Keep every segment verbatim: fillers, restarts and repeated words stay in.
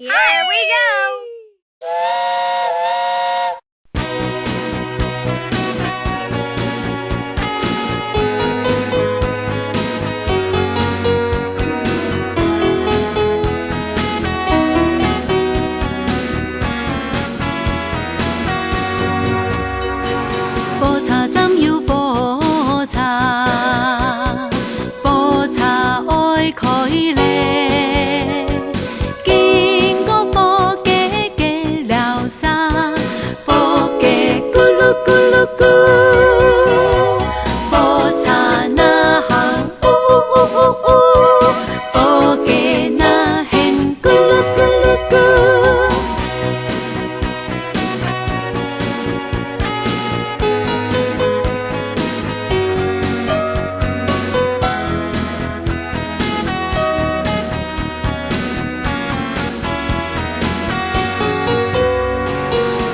Here we go! 火車站有火車，火車愛開咧。經過火雞个寮舍，火雞咕嚕咕嚕咕。火車那行，嗚嗚嗚嗚嗚。火雞那行，咕嚕咕嚕咕。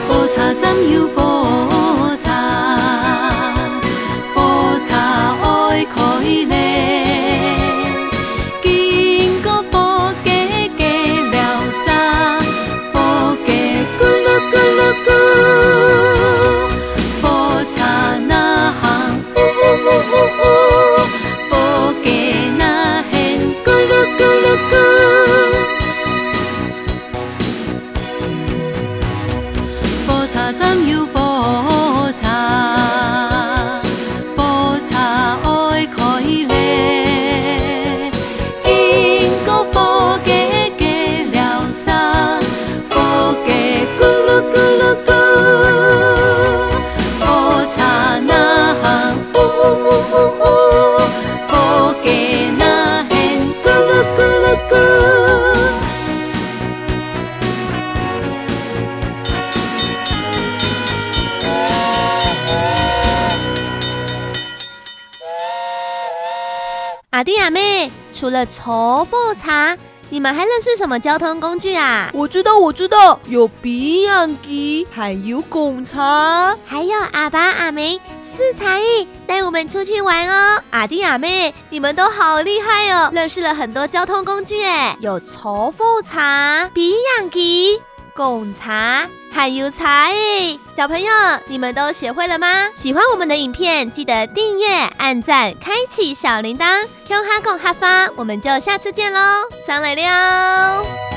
火車站有火車，火車愛開咧。經過火雞个寮舍，火雞咕嚕咕嚕咕。火車那行，嗚嗚嗚嗚嗚。火雞那行，咕嚕咕嚕咕。 火車站有火車，火車愛開咧。經過火雞个寮舍，火雞咕嚕咕嚕咕。火車那行，嗚嗚嗚嗚嗚。火雞那行，咕嚕咕嚕咕。 阿弟阿妹，除了坐火車，你們還認識什麼交通工具啊？我知道，我知道，有飛行機，還有公車。還有阿爸阿姆，四才姨帶我們出去玩哦。阿弟阿妹，你們都好厲害哦，認識了很多交通工具耶，有坐火車、飛行機、 公車，還有車仔。小朋友，你們都學會了嗎？喜歡我們的影片，記得訂閱、按讚、開啟小鈴鐺。共下講客話，我們就下次見囉，正來尞。